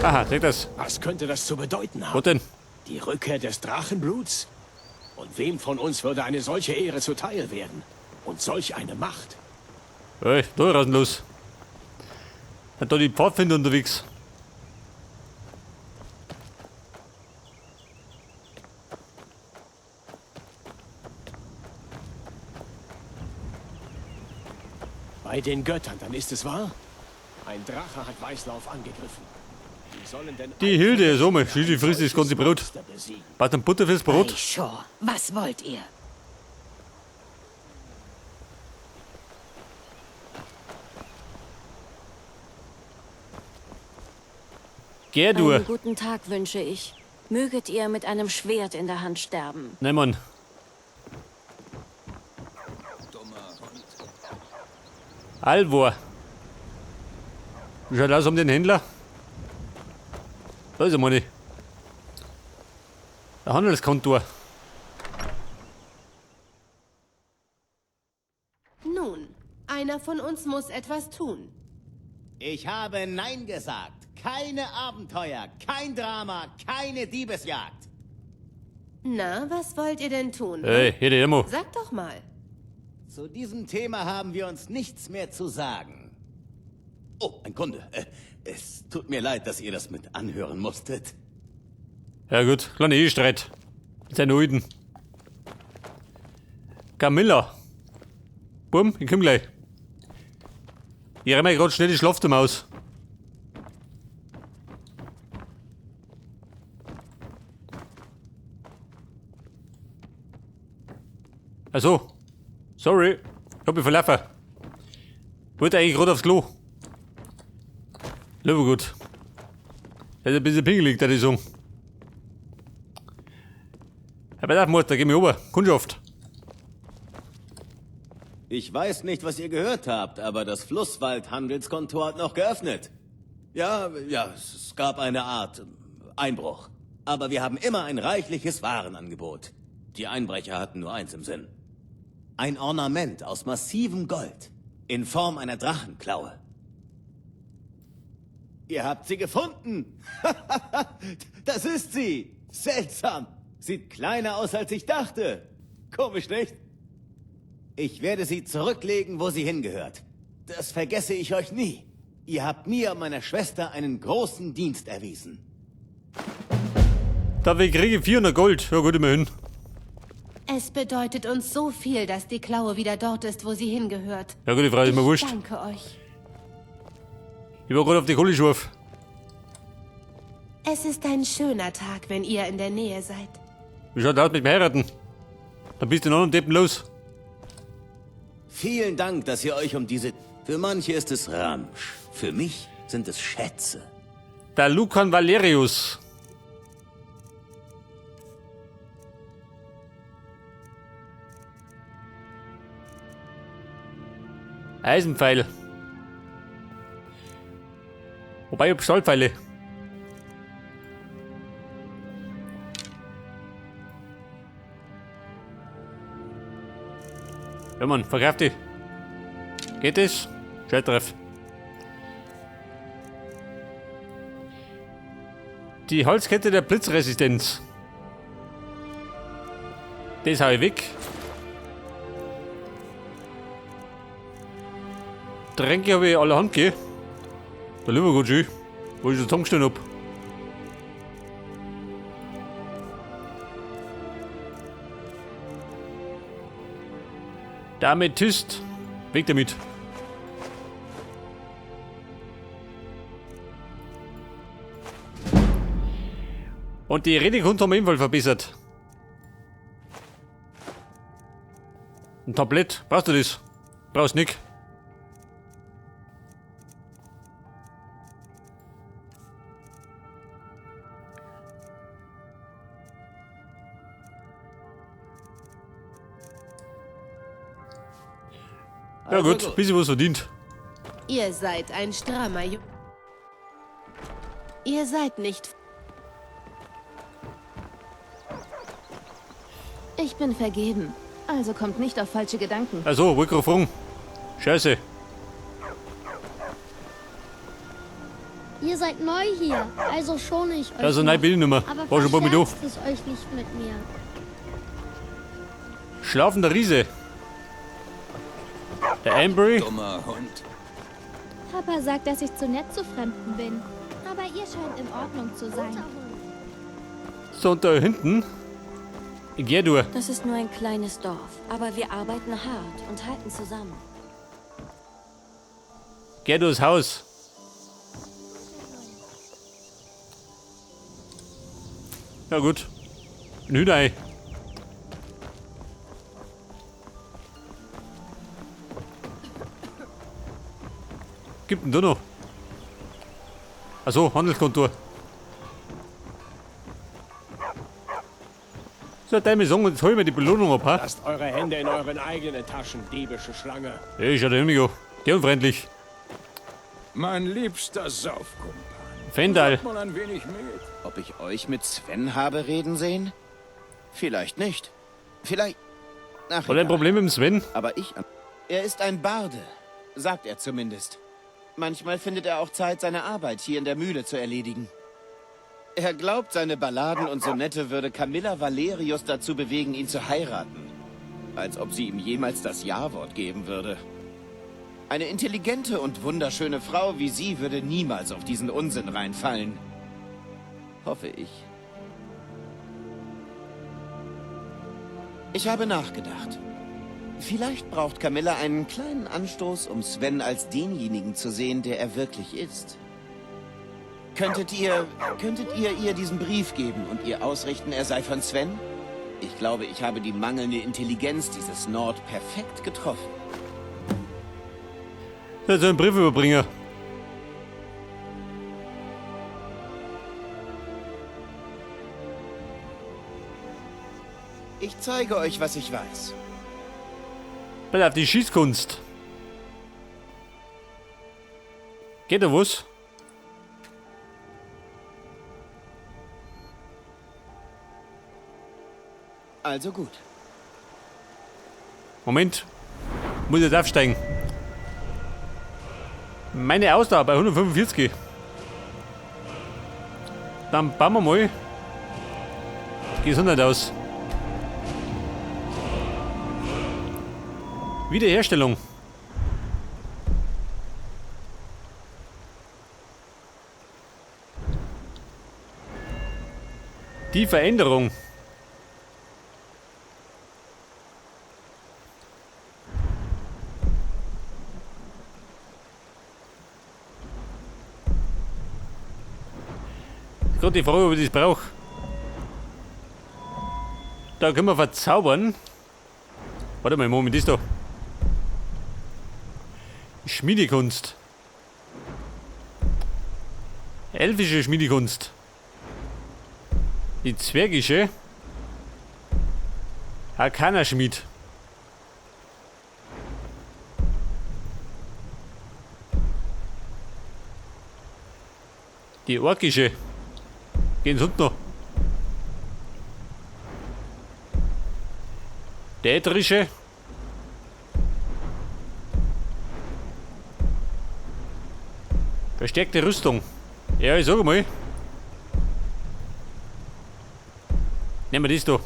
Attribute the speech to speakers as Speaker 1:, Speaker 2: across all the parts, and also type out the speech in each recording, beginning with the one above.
Speaker 1: Aha, seht das.
Speaker 2: Was könnte das zu bedeuten haben?
Speaker 1: Wo denn?
Speaker 2: Die Rückkehr des Drachenbluts? Und wem von uns würde eine solche Ehre zuteil werden? Und solch eine Macht?
Speaker 1: Hey, da raus los. Sind da die Pfadfinder unterwegs?
Speaker 2: Bei den Göttern, dann ist es wahr? Ein Drache hat Weißlauf angegriffen. Wie sollen denn
Speaker 1: Die Hilde, so mal, die frisst das ganze Brot.
Speaker 2: Monster besiegen?
Speaker 1: Braucht ein Butter fürs Brot?
Speaker 3: Ei, Shaw, was wollt ihr?
Speaker 1: Gerdur.
Speaker 3: Einen guten Tag wünsche ich. Möget ihr mit einem Schwert in der Hand sterben.
Speaker 1: Nein, Mann. Alvor. Wie schaut aus um den Händler? Da ist er, meine. Der Handelskontor.
Speaker 4: Nun, einer von uns muss etwas tun.
Speaker 5: Ich habe Nein gesagt. Keine Abenteuer, kein Drama, keine Diebesjagd.
Speaker 4: Na, was wollt ihr denn tun?
Speaker 1: Hey, hier der Emo.
Speaker 4: Sag doch mal.
Speaker 5: Zu diesem Thema haben wir uns nichts mehr zu sagen. Oh, ein Kunde. Es tut mir leid, dass ihr das mit anhören musstet.
Speaker 1: Ja gut, kleiner Ehestreit. Mit seinen Alten. Camilla. Bumm, ich komm gleich. Ich renn mir grad schnell die Schlafzimmer aus. Also, sorry, ich hab mich verlaufen. Wollte eigentlich grad aufs Klo. Lieber gut. Das ist ein bisschen pingelig, da die sagen. Ja, pass auf, Mutter, geh mir rüber. Kundschaft.
Speaker 5: Ich weiß nicht, was ihr gehört habt, aber das Flusswald-Handelskontor hat noch geöffnet. Ja, ja, es gab eine Art Einbruch. Aber wir haben immer ein reichliches Warenangebot. Die Einbrecher hatten nur eins im Sinn. Ein Ornament aus massivem Gold. In Form einer Drachenklaue. Ihr habt sie gefunden! Das ist sie! Seltsam! Sieht kleiner aus, als ich dachte. Komisch, nicht? Ich werde sie zurücklegen, wo sie hingehört. Das vergesse ich euch nie. Ihr habt mir und meiner Schwester einen großen Dienst erwiesen.
Speaker 1: Da wir kriegen 400 Gold. Ja gut, immerhin.
Speaker 4: Es bedeutet uns so viel, dass die Klaue wieder dort ist, wo sie hingehört.
Speaker 1: Ja gut, die Frage ist mir
Speaker 4: Ich
Speaker 1: wurscht.
Speaker 4: danke euch.
Speaker 1: Ich war gerade auf die Kohle scharf.
Speaker 4: Es ist ein schöner Tag, wenn ihr in der Nähe seid.
Speaker 1: Wie schaut das aus mit dem Heiraten? Dann bist du noch einen Deppen los.
Speaker 5: Vielen Dank, dass ihr euch um diese... Für manche ist es Ramsch. Für mich sind es Schätze.
Speaker 1: Der Lucan Valerius. Eisenpfeil. Wobei, ich hab Stahlpfeile. Ja Mann, vergreif die. Geht es? Scheitreff. Die Halskette der Blitzresistenz. Das hau ich weg. Tränke habe ich allerhand gegeben. Da lieber gut schön, wo ich schon zusammengestellt hab. Der Amethyst. Weg damit. Und die Redekunst haben wir ebenfalls verbessert. Ein Tablett. Brauchst du das? Brauchst nicht. Ja
Speaker 5: Also
Speaker 1: gut, bisschen was verdient.
Speaker 4: Ihr seid ein strammer Ju... Ihr seid nicht...
Speaker 6: Ich bin vergeben. Also kommt nicht auf falsche Gedanken.
Speaker 1: Also, wollte gerade fragen. Scheiße.
Speaker 7: Ihr seid neu hier, also schone ich euch.
Speaker 1: Also nein, bin ich nicht mehr.
Speaker 7: Aber
Speaker 1: War schon ein paar Minuten.
Speaker 7: verscherzt es euch nicht mit mir.
Speaker 1: Schlafender Riese. Der Ambry.
Speaker 8: Dummer Hund.
Speaker 6: Papa sagt, dass ich zu nett zu Fremden bin. Aber ihr scheint in Ordnung zu sein.
Speaker 1: So, und da hinten. Gerdur.
Speaker 3: Das ist nur ein kleines Dorf, aber wir arbeiten hart und halten zusammen.
Speaker 1: Gerdurs Haus. Ja gut. Ein Hühnerei. Gibt denn da noch? Achso, Handelskontor. So, deine sagen, jetzt hol ich mir die Belohnung ab, ha?
Speaker 2: Lasst eure Hände in euren eigenen Taschen, diebische Schlange.
Speaker 1: Ey, schau da hin, Der unfreundlich.
Speaker 8: Mein liebster Saufkumpan.
Speaker 1: Fendal.
Speaker 8: Mal ein wenig mit.
Speaker 9: Ob ich euch mit Sven habe reden sehen? Vielleicht nicht. Vielleicht. Ach,
Speaker 1: Hat er ein
Speaker 9: egal.
Speaker 1: Problem mit dem Sven?
Speaker 9: Aber ich. Er ist ein Barde, sagt er zumindest. Manchmal findet er auch Zeit, seine Arbeit hier in der Mühle zu erledigen. Er glaubt, seine Balladen und Sonette würde Camilla Valerius dazu bewegen, ihn zu heiraten. Als ob sie ihm jemals das Ja-Wort geben würde. Eine intelligente und wunderschöne Frau wie sie würde niemals auf diesen Unsinn reinfallen. Hoffe ich. Ich habe nachgedacht. Vielleicht braucht Camilla einen kleinen Anstoß, um Sven als denjenigen zu sehen, der er wirklich ist. Könntet ihr ihr diesen Brief geben und ihr ausrichten, er sei von Sven? Ich glaube, ich habe die mangelnde Intelligenz dieses Nord perfekt getroffen.
Speaker 1: Das ist ein Briefüberbringer.
Speaker 9: Ich zeige euch, was ich weiß.
Speaker 1: Pass auf, die Schießkunst. Geht da was?
Speaker 9: Also gut.
Speaker 1: Moment. Muss jetzt aufsteigen. Meine Ausdauer bei 145. Dann bauen wir mal. Gesundheit aus. Wiederherstellung. Die Veränderung. Gerade die Frage, ob ich das brauche. Da können wir verzaubern. Warte mal, Moment, ist da. Schmiedekunst. Elfische Schmiedekunst. Die zwergische. Arkana-Schmied. Die orkische. Gehen sonst noch. Der ätherische. Verstärkte Rüstung. Ja, ich sag mal. Nehmen wir das da.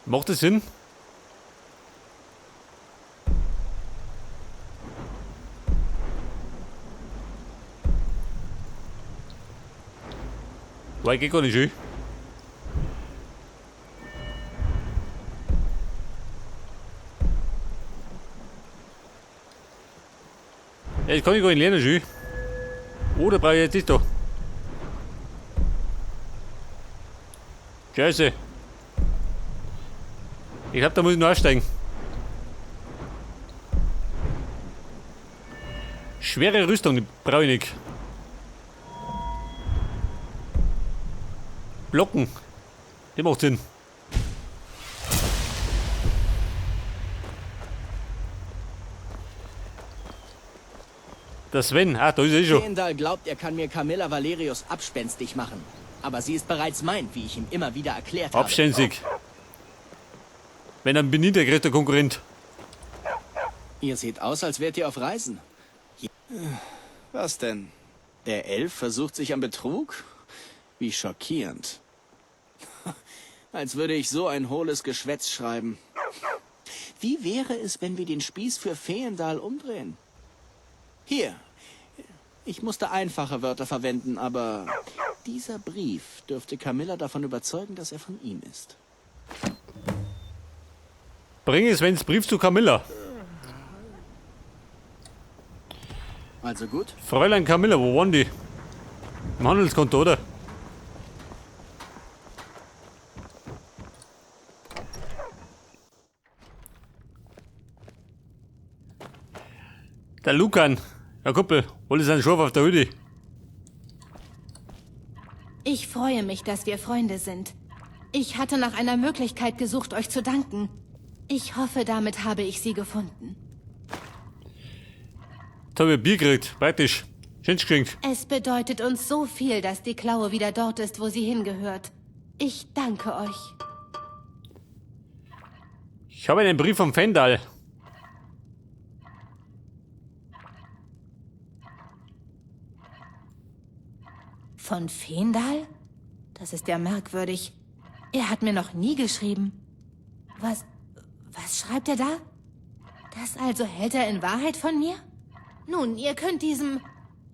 Speaker 1: Macht das Sinn? Weil geht gar nicht schön. Ja, das kann ich gar nicht lernen, schön. Oder brauche ich jetzt das da? Scheiße. Ich glaube, da muss ich noch aussteigen. Schwere Rüstung, die brauche ich nicht. Blocken. Die macht Sinn. Der Sven, ah, da ist er eh schon.
Speaker 10: Heimdall glaubt, er kann mir Camilla Valerius abspenstig machen. Aber sie ist bereits mein, wie ich ihm immer wieder erklärt habe.
Speaker 1: Abständig. Wenn, dann bin ich der größte Konkurrent.
Speaker 10: Ihr seht aus, als wärt ihr auf Reisen.
Speaker 9: Was denn?
Speaker 10: Der Elf versucht sich am Betrug? Wie schockierend. Als würde ich so ein hohles Geschwätz schreiben. Wie wäre es, wenn wir den Spieß für Feendal umdrehen? Hier. Ich musste einfache Wörter verwenden, aber dieser Brief dürfte Camilla davon überzeugen, dass er von ihm ist.
Speaker 1: Bringe Svens Brief zu Camilla.
Speaker 10: Also gut.
Speaker 1: Fräulein Camilla, wo waren die? Im Handelskonto, oder? Der Lukan. Ja, Kumpel, hol dir seinen Schurf auf der Hütte.
Speaker 4: Ich freue mich, dass wir Freunde sind. Ich hatte nach einer Möglichkeit gesucht, euch zu danken. Ich hoffe, damit habe ich sie gefunden.
Speaker 1: Jetzt habe ich Bier gekriegt. Praktisch. Schön gekriegt.
Speaker 4: Es bedeutet uns so viel, dass die Klaue wieder dort ist, wo sie hingehört. Ich danke euch.
Speaker 1: Ich habe einen Brief vom Fendal.
Speaker 4: Von Feendal? Das ist ja merkwürdig. Er hat mir noch nie geschrieben. Was schreibt er da? Das also hält er in Wahrheit von mir? Nun, ihr könnt diesem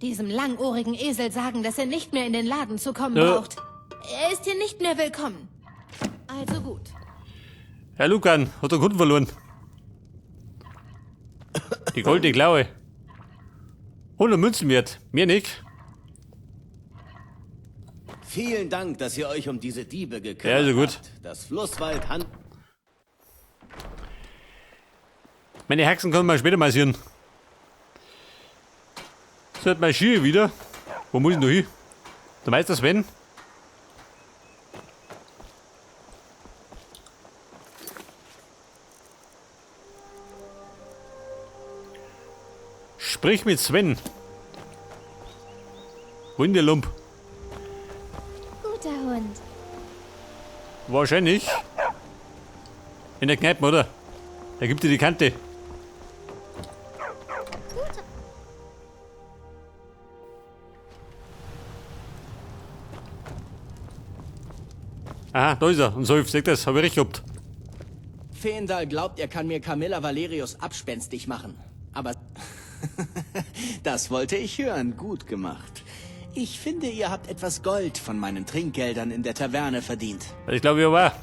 Speaker 4: langohrigen Esel sagen, dass er nicht mehr in den Laden zu kommen braucht. Er ist hier nicht mehr willkommen. Also gut.
Speaker 1: Herr Lukan hat den Kunden verloren. Die goldene Klaue. 100 Münzen wert. Mehr nicht.
Speaker 5: Vielen Dank, dass ihr euch um diese Diebe gekümmert
Speaker 1: Ja, also gut.
Speaker 5: habt. Das Flusswald Hand.
Speaker 1: Meine Haxen können wir später mal sehen. So, hat meine Ski wieder. Wo muss ich noch hin? Der Meister Sven? Sprich mit Sven. Wo ist der Lump?
Speaker 6: Guter Hund.
Speaker 1: Wahrscheinlich. In der Kneipe, oder? Da gibt dir die Kante. Aha, da ist er. Und so, seht das, hab ich recht gehabt.
Speaker 10: Feendal glaubt, er kann mir Camilla Valerius abspenstig machen. Aber das wollte ich hören. Gut gemacht. Ich finde, ihr habt etwas Gold von meinen Trinkgeldern in der Taverne verdient.
Speaker 1: Ich glaube, ich war.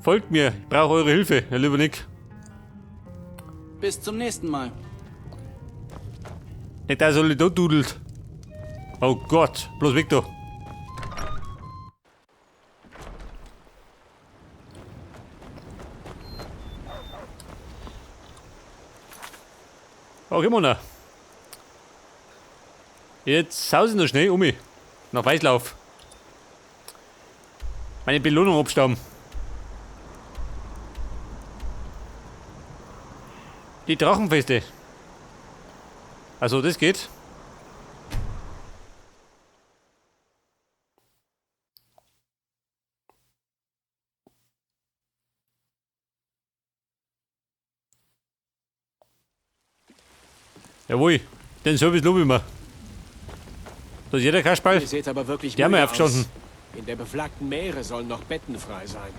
Speaker 1: Folgt mir, ich brauche eure Hilfe, Herr lieber Nick.
Speaker 10: Bis zum nächsten Mal.
Speaker 1: Nicht, dass er da dudelt. Oh Gott, bloß weg da. Okay, Mona. Jetzt sausen noch schnell um mich. Nach Weißlauf. Meine Belohnung abstauben. Die Drachenfeste. Also, das geht. Jawohl, den Service lobe ich mir. Da ist jeder Kasperl.
Speaker 2: Ihr seht aber wirklich
Speaker 1: Die haben wir
Speaker 2: müde
Speaker 1: aufgestanden.
Speaker 2: aus. In der beflaggten Meere sollen noch Betten frei sein.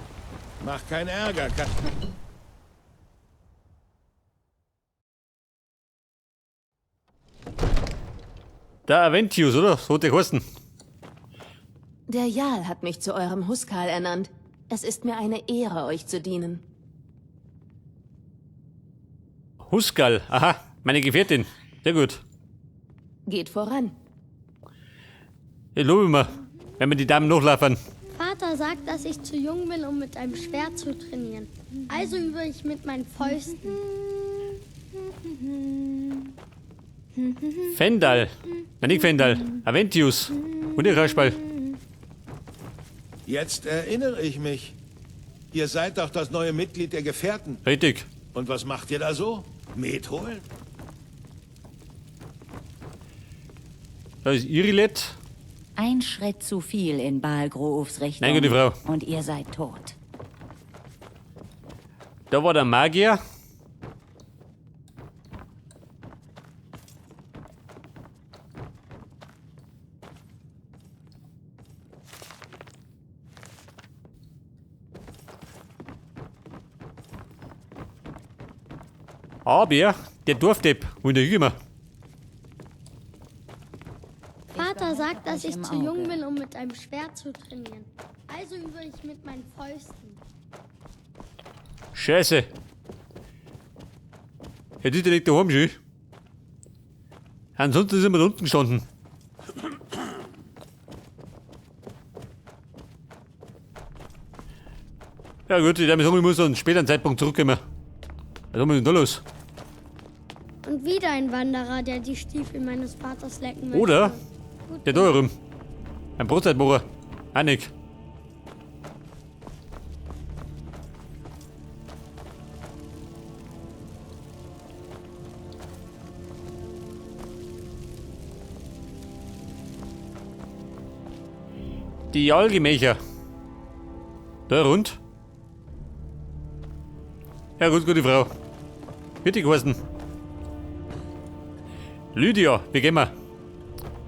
Speaker 11: Mach keinen Ärger,
Speaker 1: Der Aventius, oder? So hat der geheißen.
Speaker 3: Der Jarl hat mich zu eurem Huskal ernannt. Es ist mir eine Ehre, euch zu dienen.
Speaker 1: Huskal, aha, meine Gefährtin. Sehr gut.
Speaker 3: Geht voran.
Speaker 1: Ich lobe mir, wenn wir die Damen nachlaufen.
Speaker 7: Vater sagt, dass ich zu jung bin, um mit einem Schwert zu trainieren. Also übe ich mit meinen Fäusten.
Speaker 1: Fendal. Nein, nicht Fendal. Aventius. Und ihr Kasperl.
Speaker 11: Jetzt erinnere ich mich. Ihr seid doch das neue Mitglied der Gefährten.
Speaker 1: Richtig.
Speaker 11: Und was macht ihr da so? Met holen?
Speaker 1: Da ist Irilet.
Speaker 12: Ein Schritt zu viel in Balgroofs Richtung.
Speaker 1: Nein, gute Frau.
Speaker 12: Und ihr seid tot.
Speaker 1: Da war der Magier. Aber der Dorfdepp, wo in der Jünger.
Speaker 7: Vater sagt, dass ich zu jung bin, um mit einem Schwert zu trainieren. Also übe ich mit meinen Fäusten.
Speaker 1: Scheiße. Jetzt ist der nicht daheim schon. Ansonsten sind wir da unten gestanden. Ja gut, ich werde sagen, ich muss dann später einen Zeitpunkt zurückkommen. Was haben wir denn da los?
Speaker 7: Und wieder ein Wanderer, der die Stiefel meines Vaters lecken möchte.
Speaker 1: Oder der da herum. Ein Brotzeitbohrer. Annik. Die Algemächer. Da rund. Ja gut, gute Frau. Bitte geheißen. Lydia, wie gehen wir?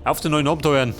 Speaker 1: Auf zu neuen Abenteuern.